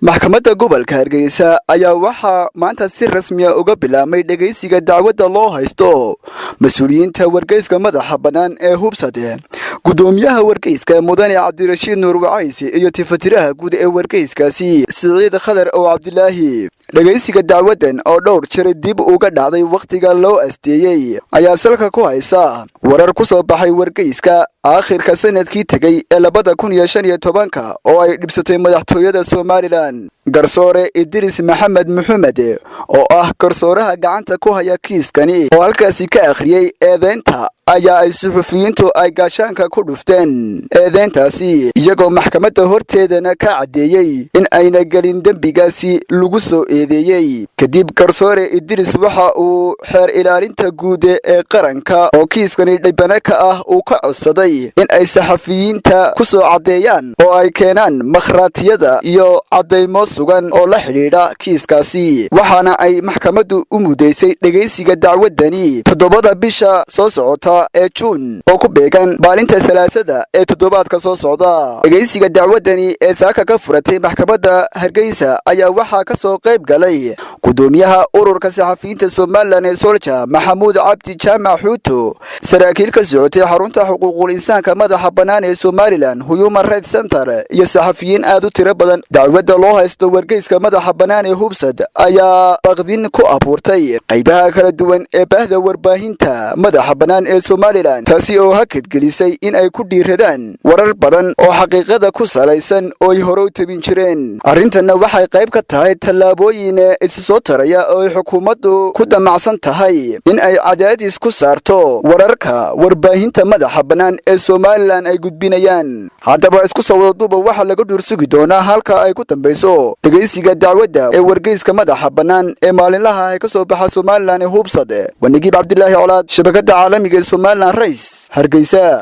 Maxkamadda gobolka Hargeysa ayaa waxaa maanta si rasmiya uga bilaabmay dhegaysiga dacwadda loo haysto mas-uuliyiinta wargeyska madaxa bannaan ee Hubsade, gudoomiyaha wargeyska mudane Cabdirashiid Nuur Wacaysi iyo tifatiraha guud ee wargeyskaasi Siciid Khadar oo Cabdilaahi. Dhegaysiga dacwaddan oo dhowr jir dib uga dhacday wakhtiga loo asteeyey ayaa salka ku haysa warar ku soo baxay wargeyska aakhirka sanadkii tegey ee 2015-ka oo ay dhibsatay madaxtooyada Somalilan. Garsoore Idris Maxamed Maxamed oo ah garsooraha gacanta ku haya kiiskani oo halkaasi ka akhriyey eedeynta ayaa ay suxufiyiintu ay gaashaanka ku dhufteen eedeyntaasi, iyagoo maxkamadda horteedana ka caddeeyey in ayna gelin dembigaasi lagu soo eedeeyey. Kadib garsoore Idris waxa uu xeer ilaalinta guud ee qaranka oo kiiskani dhibane ka ah uu ka codsaday in ay saxafiyiinta ku soo caddeeyaan oo ay keenaan makhraatiyada iyo caddaymo sugan oo la xidhiidha kiiskaasi. Waxaana ay maxkamaddu u mudaysay dhegaysiga dacwaddani 7-da bisha soo socota ee Juun oo ku beegan maalinta Salaasada ee toddobaadka soo socda. Dhegaysiga dacwaddani ee saaka ka furatay maxkamadda Hargeysa ayaa waxaa ka soo qayb galay gudoomiyaha ururka saxafiyiinta Somalilan ee Solja, Maxamuud Cabdi Jaamac Xuuto, saraakiil ka socotay xarunta xuquuqul insaanka madaxa bannaan ee Somalilan, Human Rights Center, iyo saxafiyiin aad u tiro badan. Dacwadda loo haysto wargeyska madaxa bannaan ee Hubsad ayaa baqdin ku abuurtay qaybaha kala duwan ee baahda warbaahinta madaxa bannaan ee Somalilan, taasi oo hakadgelisay in ay ku dhiiradaan warar badan oo xaqiiqada ku salaysan oo ay hore u tabin jireen. Arrintanna waxay qayb ka tahay tallaabooyin isu soo taraya oo ay xukuumaddu ku damacsan tahay in ay cadaadis ku saarto wararka warbaahinta madaxa bannaan ee Somalilan ay gudbinayaan. Haddaba isku soo wadaduuba, waxaa laga dhuursugi doonaa halka ay ku dambayso dhegaysiga dacwadda ee wargeyska madaxa bannaan ee maalinlaha ay ka soo baxa Somalilan ee Hubsad. Waa Nagiib Cabdilaahi Colaad, shabakadda caalamiga ee Somalilan Rays, Hargeysa.